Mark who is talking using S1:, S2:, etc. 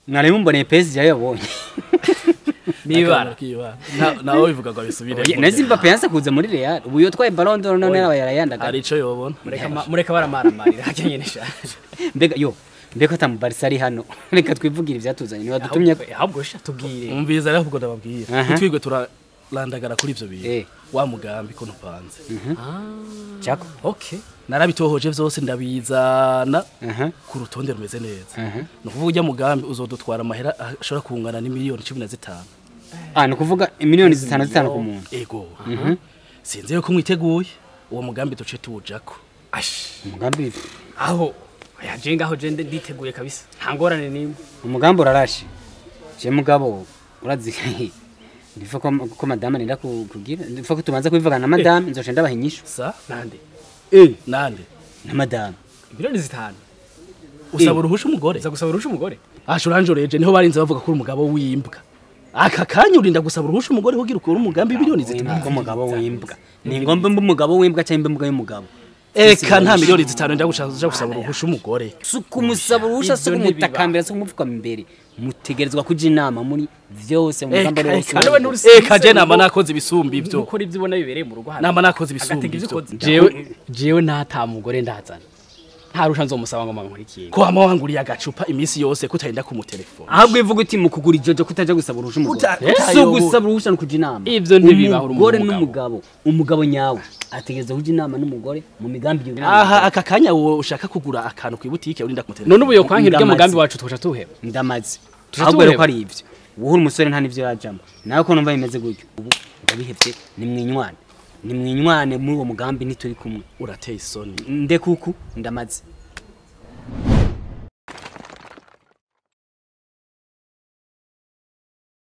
S1: Mwari mumboneye PSG yabonye.
S2: Nibara.
S3: Nawe bivuga ngo abisubire.
S1: Nezi Mbappe yanse kuza muri Real. Ubu yotwaye Ballon d'Or none nawe yarayandaga.
S3: Hari ico yobona.
S2: Mureka baramaramarira hakenyene sha.
S1: Mbega yo mbega ta mu Barca ari hano. Reka twivugire ivyatuzanye. Niba dutumye
S2: ahubwo sha tubwire.
S3: Umviza rero ubwo ndababwira. Twigwe turarandagara kuri ivyo bintu. Wa mugambi ko ntupanze.
S1: Chako.
S2: Okay.
S3: Narabitohoje vyose ndabizana ku rutonde rumeze neza. No kuvuga ujya mugambi uzodutwara amahera ashobora kungana ni miliyoni 15.
S1: Ah, no kuvuga miliyoni 5 ku muntu.
S3: Ego. Sinzi yuko mwiteguye uwo mugambi duce tuwujako.
S2: Ash.
S1: Umugambi
S2: aho ya jenga aho jende nditeguye kabisa. Nta ngorane nimwe.
S1: Umugambi urarashe. Je mugabo urazi ndifo ko madame nenda kugira ndifo ko tubanza kubivugana na madame nzoce ndabaha inyishu.
S3: Sa
S2: nande.
S3: Nande
S1: na madame
S2: miliyoni 5
S3: usaba uruhusha umugore.
S2: Uza gusaba uruhusha umugore?
S3: Ashuranjoreje niho barinze bavuga ko umugabo w'imbwa. Aka kanya urinda gusaba uruhusha umugore kugira ukore umugambi miliyoni 5.
S1: Ko umugabo w'imbwa ni ngombe mbe umugabo w'imbwa cyangwa imbwa y'umugabo.
S3: Eka nta miliyoni 5 ndagushaka gusaba uruhusha umugore.
S1: Sukumusaba uruhusha sukumutakambira sukumupfuka imbere. Mutegerezwa kuja inama muri vyose umugambi wose.
S3: Eka je nama nakoze ibisumbi ivyo.
S2: Ukora ivyo ubona bibereye mu rugo hano.
S3: Nama nakoze ibisumbi ivyo.
S2: Jewe nta mugore ndazana. Nta rusha nzomusaba ngo mankore ikintu.
S3: Ko hama wanguriye agacupa iminsi yose kutagenda ku mutelefone.
S1: Ahubwo ivuga uti mu kugura ijojo kutaja gusaba uruhusha umugore. So gusaba uruhusha no kuja inama.
S2: Ivyo ntibibaho
S1: umugore n'umugabo. Umugabo nyawe ategereza kuja inama n'umugore mu migambi yo.
S3: Aha aka kanya wowe ushaka kugura akantu ku butike urinda ku mutelefone.
S2: None ubu yo kwankira urya mugambi wacu tuca tuheba.
S1: Ndamaze. Ahubwo rero ko ari ivyo. Wowe umusore nta nivyo yajamo. Nawe ko numva bimeze gutyo. Ubu ndabihevye nimwinywane. Nimwinywane muri uwo mugambi ntituri kumwe.
S3: Urateye isoni.
S1: Ndekuku ndamaze.